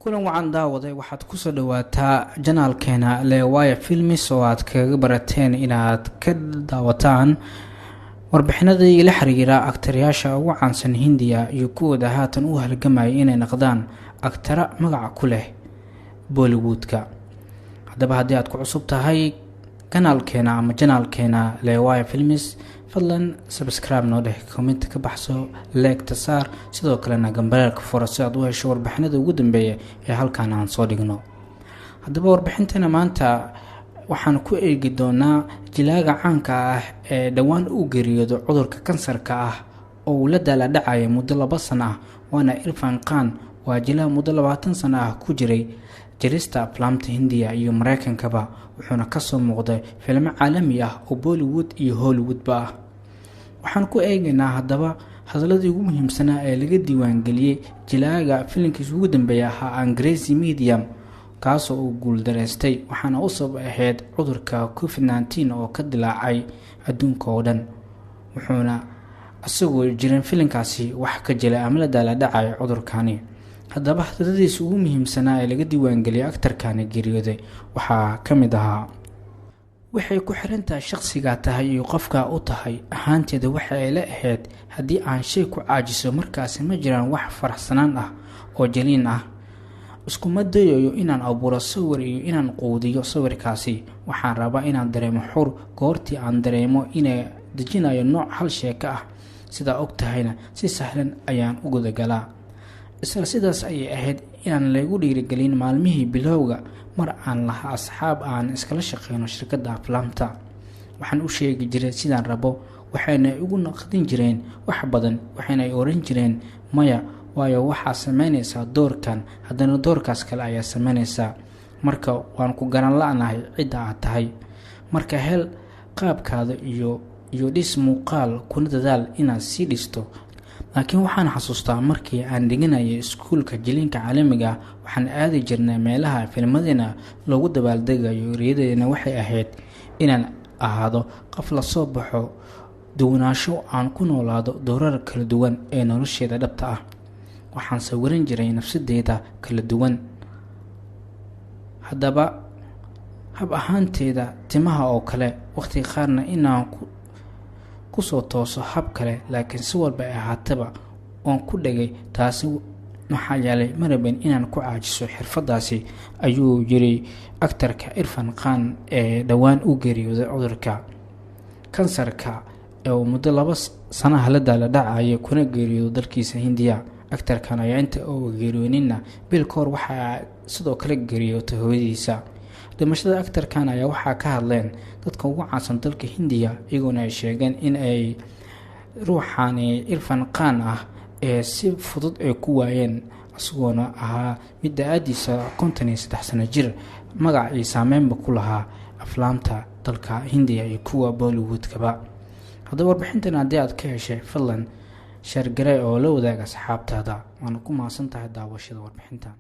Kulan wacan daawade, waxaad kusoo dhawaataa channelkeena Leewaya Films oo aad kaga barateen inaad ka daawataan warbixinadii la xiriira aktaryaasha ugu caansan Hindiya iyo kuwooda haatan u halgamaya inay noqdaan agtara magaca ku leh Bollywoodka. Haddaba haddii aad ku cusub tahay kanaalkeena ama channelkeena Leewaya Films, fadlan subscribe noo dheh, comment ka baxso, like-ta saar, sidoo kalena gambaleelka fura si aad u hesho warbixinada ugu dambeeya ee halkan aan soo dhigno. Haddaba warbixintana maanta waxaan ku eegi doonaa jilaaga caanka ah ee dhowaan u geeriyoodo cudurka kansarka ah oo uu la daaladhacaya muddo 2 sano ah, waana Irfan Khan. Waa jilaa muddo 20 sano ah ku jiray jirista aflaamta Hindiya iyo Mareykankaba, wuxuuna kasoo muuqday filmo caalami ah oo Bollywood iyo Hollywoodba ah. Waxaan ku eegaynaa haddaba hadaladii ugu muhiimsanaa ee laga diiwaangeliyey jilaaga filimkiisa ugu dambeeya ahaa Angrezi Medium, kaasoo uu guuldareystay, waxaana u sabab ahayd cudurka COVID-19 oo ka dilaacay adduunka oo dhan, wuxuuna isagoo jirin filimkaasi wax ka jilay ama la daaladhacay cudurkani. Haddaba hadaladiisa ugu muhiimsanaa ee laga diiwaangeliyay aktarkani geeriyooday waxaa ka mid ahaa: waxay ku xirantahay shaqsigaa tahay iyo qofkaa u tahay. Ahaanteeda waxa ay la ahayd haddii aan shay ku caajiso, markaasi ma jiraan wax faraxsanaan ah oo jaliin ah. Iskuma dayayo inaan abuuro sawir iyo inaan quudiyo sawirkaasi. Waxaan rabaa inaan dareemo xur goortii aan dareemo inay dejinayo nooc hal sheeko ah. Sidaa og tahayna si sahlan ayaan u gudagalaa. Isla sidaas ayay ahayd inaan laygu dhiirigelin maalmihii bilowga mar aan lahaa asxaab aan iskala shaqeyno shirkadda aflaamta. Waxaan u sheegi jiray sidaan rabo, waxayna igu naqdin jireen wax badan, waxayna oran jireen maya, waayo waxaa sameynaysaa doorkan, haddana doorkaas kale ayaa sameynaysaa, marka waan ku garan la-nahay cidda aad tahay. Marka hel qaabkaada iyo dhis muuqaal, kuna dadaal inaad sii dhisto. Laakiin waxaan xasuustaa markii aan dhiganayay iskuulka jiliinka caalamiga ah, waxaan aadi jirnay meelaha filmadina loogu dabaaldegayo. Riyadeena waxay ahayd inaan ahaado qof lasoo baxo duwanaansho, aan ku noolaado doorar kala duwan ee nolosheeda dhabta ah. Waxaan sawiran jiray nafsadeeda kala duwan, haddaba hab ahaanteeda timaha oo kale, waqtiga qaarna inaan kusoo tooso hab kale. Laakiin si walba ay ahaataba oon ku dhegay taasi, maxaa yeelay ma rabin inaan ku caajiso xirfadaasi, ayuu yiri aktarka Irfan Khan ee dhowaan u geeriyooday cudurka kansarka ee uu muddo 2 sanaha la daala dhacaya kuna geeriyoodo dalkiisa Hindiya. Aktarkan ayaa inta uu geeriyooninna bil ka hor waxaa sidoo kale geeriyootay hooyadiisa. Dhimashada aktarkan ayaa waxaa ka hadleen dadka ugu caansan dalka Hindiya, iyagoona ay sheegeen in ay ruuxani Irfan Khan ah ee si fudud ay ku waayeen, isagoona ahaa mid da-aadiisa 53 sano jir, magac iyo saameynba ku lahaa aflaamta dalka Hindiya iyo kuwa Bollywoodkaba. Haddaba warbixintan haddii aad ka heshay, fadlan share garee oo la wadaag asxaabtaada. Waana ku mahadsan tahay daawashada warbixintan.